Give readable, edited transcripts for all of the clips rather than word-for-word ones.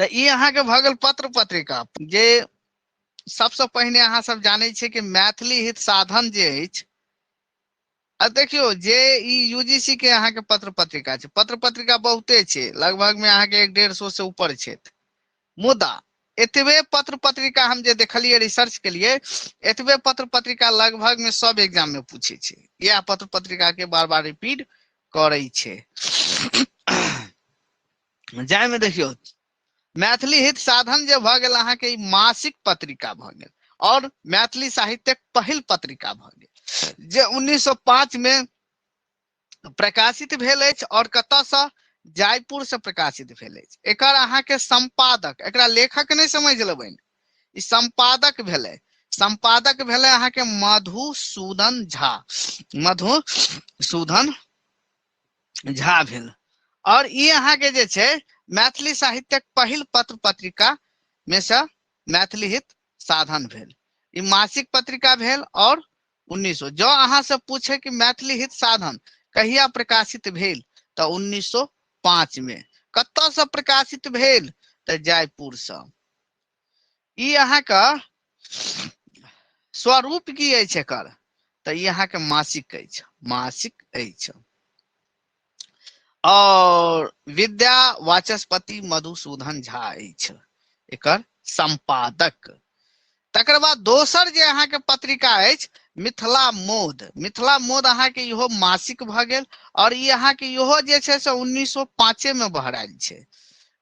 तऽ ई अहाँके भऽ गेल पत्र पत्रिका। जे सबसँ पहिने अहाँ सब जानै छियै कि मैथिली हित साधन जे अछि, आ देखियौ जे ई यूजीसी के अहाँके पत्र पत्रिका छै, पत्र पत्रिका बहुते छै, लगभग में अहाँके 150 से ऊपर छै, मुदा एतबे पत्र पत्रिका हम जे देखलियै रिसर्च केलियै, एतबे पत्र पत्रिका लगभग में सब एग्जाम में पूछे छै, इएह पत्र पत्रिका के बार बार रिपीट करै छै। जाहिमे देखियौ मैथिली हित साधन जे भऽ गेल अहाँके ई मासिक पत्रिका भऽ गेल और मैथिली साहित्यक पहिल पत्रिका भऽ गेल जे 1905 में प्रकाशित भेल अछि और कतऽसँ, जयपुर से प्रकाशित भेल अछि। एकर अहाँके संपादक, एकरा लेखक नहि समझ लेबनि, ई संपादक भेलै, संपादक भेलै अहाँके मधुसूदन झा, मधुसूदन झा भेल। और ई अहाँके जे छै मैथिली साहित्यक पहिल पत्र पत्रिका में से मैथिली हित साधन भेल, ई मासिक पत्रिका भेल। और 1900, जँ अहाँ से पूछे कि मैथिली हित साधन कहिया प्रकाशित भेल तऽ 1905 में। कतऽ से प्रकाशित भेल तऽ जयपुर से। ई अहाँके स्वरूप की अछि एकर, तऽ ई अहाँके मासिक अछि, मासिक अछि। और विद्या वाचस्पति मधुसूदन झा अछि एकर संपादक। तकर बाद दोसर जे अहाँके पत्रिका अछि मिथिला मोद, मिथिला मोद अहाँके इहो मासिक भऽ गेल और ई अहाँके इहो जे छै से 1905 में बहरायल छै,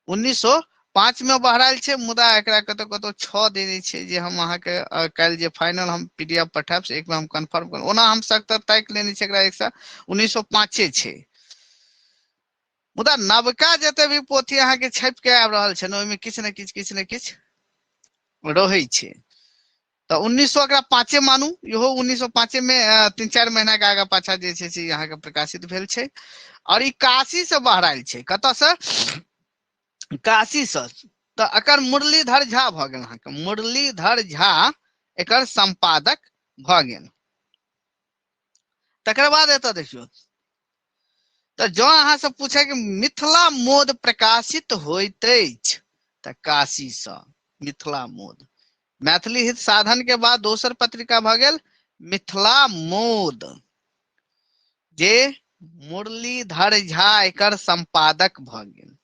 1905 में बहरायल छै, मुदा एकरा कतौ कतौ 6 देने छै जे हम अहाँके काल्हि जे फाइनल हम पी डी एफ पठायब से एक बेर हम कन्फर्म करब। ओना हम सख्त ताकि लेने छी एकरा एक सए उन्नैस सए पाँचे छै, मुदा नवका जते भी पोथी अहाँके छपि के आबि रहल छै ने ओहिमे किछु ने किछु किछु ने किछु रहै छै। तऽ 1900 एकरा पाँचे मानू, इहो 1905 में 3-4 महीना के आगा पाछा जे छै से अहाँके प्रकाशित भेल छै। और ई काशी से बहरायल छै, कतऽ से, काशी से। तऽ एकर मुरलीधर झा भऽ गेल अहाँके, मुरलीधर झा एकर संपादक भऽ गेल। तकर बाद एतऽ देखियौ, तऽ जँ अहाँ से पूछे कि मिथिला मोद प्रकाशित होइत अछि तऽ काशी से मिथिला मोद। मैथिली हित साधन के बाद दोसर पत्रिका भऽ गेल मिथिला मोद, जे मुरलीधर झा एकर संपादक भऽ गेल।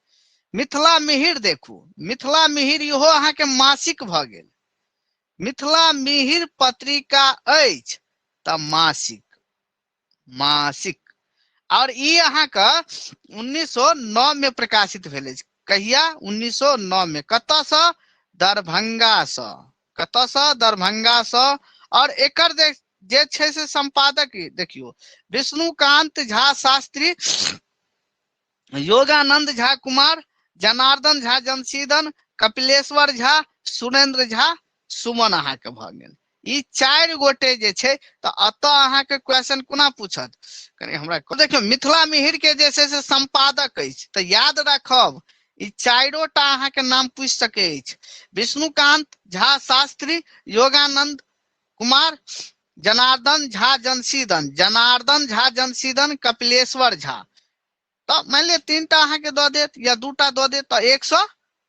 मिथिला मिहिर देखू, मिथिला मिहिर इहो अहाँके मासिक भऽ गेल। मिथिला मिहिर पत्रिका अछि तऽ मासिक, मासिक। और ई अहाँके 1909 में प्रकाशित भेल अछि। कहिया? 1909 में। कतऽ सँ? दरभंगा सँ। कतऽ सँ? दरभंगा सँ। और एकर जे छै से संपादक देखियौ, विष्णुकांत झा शास्त्री, योगानंद झा कुमार, जनार्दन झा जनसीदन, कपिलेश्वर झा, सुरेंद्र झा सुमन अहाँके भऽ गेल। ई 4 गोटे जे छै, तऽ एतऽ अहाँके क्वेश्चन कोना पूछत, कनि हमरा देखियौ। मिथिला मिहिर के जे छै से संपादक अछि, तऽ याद राखब ई चारिटा अहाँके नाम पूछि सकै अछि। विष्णुकांत झा शास्त्री, योगानंद कुमार, जनार्दन झा जनसीदन, जनार्दन झा जनसीदन, कपिलेश्वर झा। तऽ मानि लिअ 3टा अहाँके दऽ देत या 2टा दऽ देत तऽ 1 सँ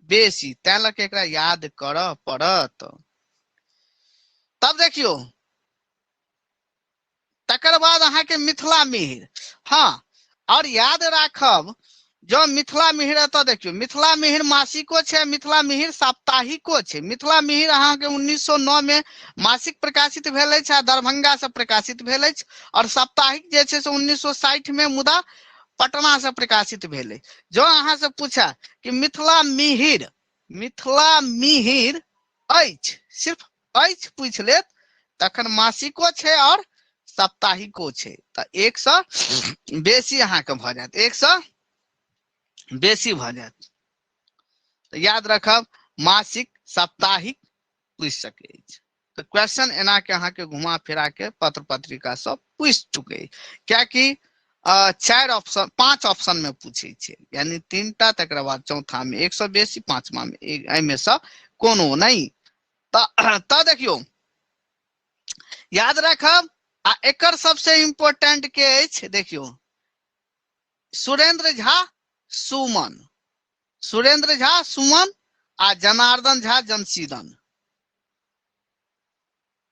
बेसी, तैं लऽ के एकरा याद करऽ पड़त। तब देखियौ तकर बाद अहाँके मिथिला मिहिर। हाँ, और याद राखब जँ मिथिला मिहिर एतऽ देखियौ, मिथिला मिहिर मासिको छै, मिथिला मिहिर साप्ताहिको छै। मिथिला मिहिर अहाँके 1909 में मासिक प्रकाशित भेल अछि आ दरभंगा से प्रकाशित भेल अछि, और साप्ताहिक जे छै से 1960 में मुदा पटना से प्रकाशित भेल अछि। जँ अहाँ से पूछा कि मिथिला मिहिर, मिथिला मिहिर अछि, सिर्फ अछि पूछि लेत, तखन मासिको छै और साप्ताहिको छै, तऽ 1 सँ बेसी अहाँके भऽ जायत, 1 सँ बेसी भऽ जायत। तऽ याद रखब मासिक साप्ताहिक पूछि सकै अछि। तऽ क्वेश्चन एना के अहाँके घुमा फिरा के पत्र पत्रिका सब पूछि चुके, कियाकि 4 ऑप्शन 5 ऑप्शन में पूछे छै, यानी 3टा, तकर बाद चौथा में 1 सँ बेसी, 5वां में एक, एहिमे सँ कोनो नहि। तऽ देखियौ याद राखब। आ एकर सबसे इम्पोर्टेंट के अछि, देखियौ सुरेंद्र झा सुमन, सुरेंद्र झा सुमन आ जनार्दन झा जनसीदन।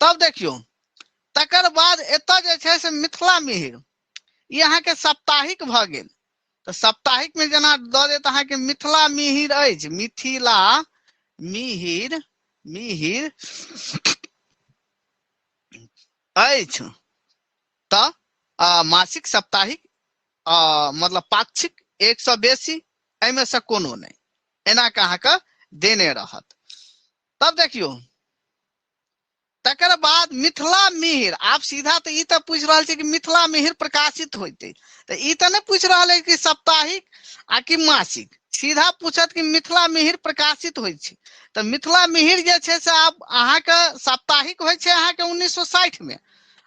तब देखियौ तकर बाद एतय जे छै से मिथिला मिहिर, ई अहाँके साप्ताहिक भऽ गेल। तऽ साप्ताहिक मे जेना दऽ देत अहाँके मिथिला मिहिर अछि, मिथिला मिहिर मिहिर अछि तऽ मासिक साप्ताहिक मतलब पाक्षिक एक सए बेसी एहिमे से कोनो नहि, एना के अहाँके देने रहत। तब देखियौ तकर बाद मिथिला मिहिर, आब सीधा तऽ ई तऽ पूछि रहल छै कि मिथिला मिहिर प्रकाशित होइते, तऽ ई तऽ नहि पूछि रहल है कि साप्ताहिक आ कि मासिक, सीधा पूछत कि मिथिला मिहिर प्रकाशित होइ छै। तऽ मिथिला मिहिर जे छै से आब अहाँके साप्ताहिक होइ छै अहाँके 1960 मे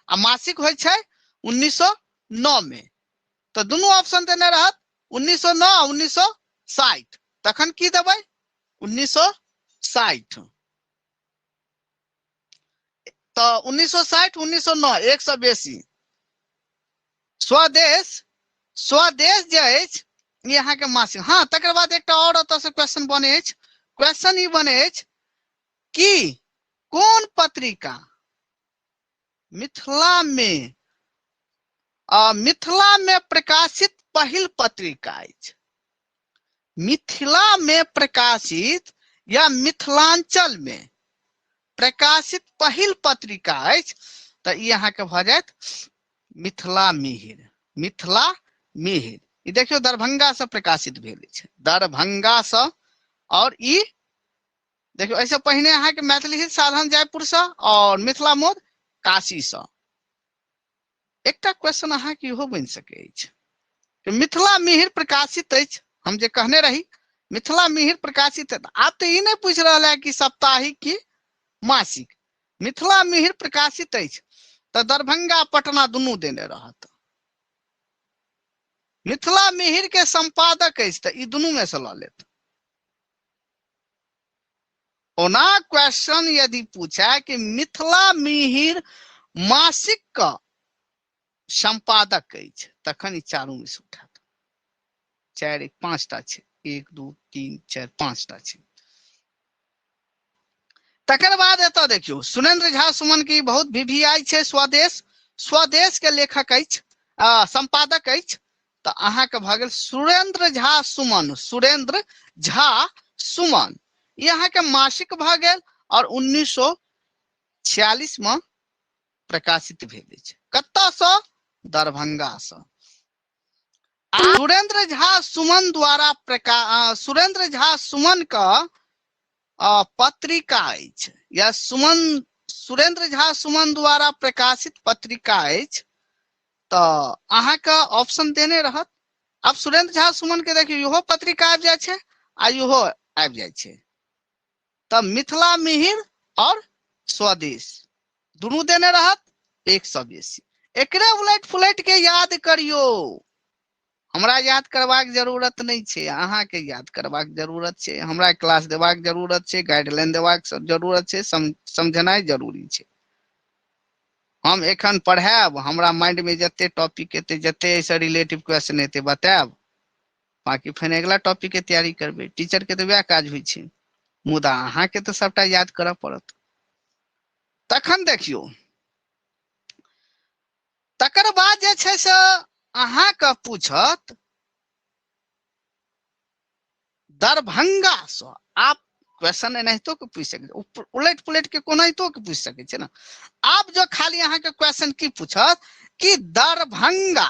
आ मासिक होइ छै 1909 मे। तऽ दुनू ऑप्शन देने रहत 1909 आ 1960, तखन की देबै 1960। तऽ 1960 1909 एक सए बेसी। स्वदेश, स्वदेश जे अछि ई अहाँके मासिक। हँ, तकर बाद एकटा आओर ओतऽ से क्वेश्चन बनै अछि। क्वेश्चन ई बनै अछि कि कोन पत्रिका मिथिला मे मिथिला मे प्रकाशित पहिल पत्रिका अछि? मिथिला मे प्रकाशित या मिथिलांचल मे प्रकाशित पहिल पत्रिका अछि, तऽ ई अहाँके भऽ जायत मिथिला मिहिर। मिथिला मिहिर ई देखियौ दरभंगा से प्रकाशित भेल अछि, दरभंगा से। और ई देखियौ एहिसँ पहिने अहाँके मैथिली हित साधन जयपुर से और मिथिला मोद काशी से। एकटा क्वेश्चन अहाँके इहो बनि सकै अछि कि मिथिला मिहिर प्रकाशित अछि, हम जे कहने रही मिथिला मिहिर प्रकाशित, आब तऽ ई नहि पूछि रहल है कि साप्ताहिक की मासिक, मिथिला मिहिर प्रकाशित अछि तऽ दरभंगा पटना दुनू देने रहत। मिथिला मिहिर के संपादक अछि तऽ ई दुनू में से लऽ लेत। ओना क्वेश्चन यदि पूछे कि मिथिला मिहिर मासिक क संपादक अछि, तखन ई चारू में से उठायत। चारि एक पांचटा छै, 1 2 3 4 5टा छै। तकर बाद एतऽ देखियौ सुरेंद्र झा सुमन की बहुत VVI छै, स्वदेश, स्वदेश के लेखक अछि, संपादक अछि, तऽ अहाँके भऽ गेल सुरेंद्र झा सुमन। सुरेंद्र झा सुमन ई अहाँके मासिक भऽ गेल और 1946 में प्रकाशित भेल अछि। कतऽसँ? दरभंगा सँ। सुरेंद्र झा सुमन द्वारा सुरेंद्र झा सुमन का पत्रिका अछि या सुमन सुरेंद्र झा सुमन द्वारा प्रकाशित पत्रिका अछि, तऽ अहाँके ऑप्शन देने रहत। आब सुरेंद्र झा सुमन के देखियौ इहो पत्रिका आबि जाइ छै आ इहो आबि जाइ छै, तऽ मिथिला मिहिर और स्वदेश दुनू देने रहत, एक सए बेसी। एकरे उलटि फुलटि के याद करियौ, हमरा याद करबाक जरूरत नहि छै, अहाँके याद करबाक जरूरत छै, हमरा क्लास देबाक जरूरत छै, गाइडलाइन देबाक जरूरत छै, समझनाइ जरूरी छै। हम एखन पढ़ायब, हमरा माइंड में जते टॉपिक एतै, जते एहिसँ रिलेटिव क्वेश्चन एतै बतायब, बाकी फेर अगिला टॉपिक के तैयारी करबै। टीचर के तऽ वएह काज होइ छै, मुदा अहाँके तऽ सबटा याद करऽ पड़त। तखन देखियौ तकर बाद जे छै से अहाँके पूछत दरभंगा सँ। आप क्वेश्चन एनाहितो के पूछि सकै छै, उलटि पुलटि के कोनाहितो के पूछि सकै छै ने। आब जो खाली अहाँके क्वेश्चन की पूछत कि दरभंगा,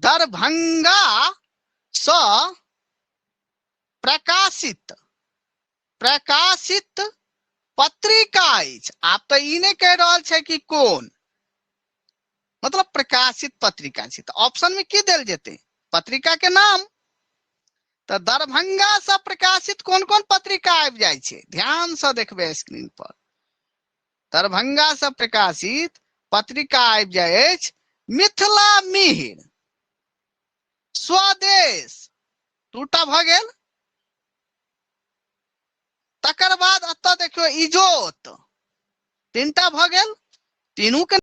दरभंगा सँ प्रकाशित, प्रकाशित पत्रिका अछि। आब तऽ ई नहि कहि रहल छै कि कोन, मतलब प्रकाशित पत्रिका छै, तऽ ऑप्शन में की देल जेतै? पत्रिका के नाम। तऽ दरभंगा से प्रकाशित कोन कोन पत्रिका आबि जाइ छै, ध्यान से देखबै स्क्रीन पर। दरभंगा से प्रकाशित पत्रिका आबि जाइ अछि मिथिला मिहिर, स्वदेश, दूटा भऽ गेल। तकर बाद एतऽ देखियौ इजोत, तीनटा भऽ गेल, तीनू के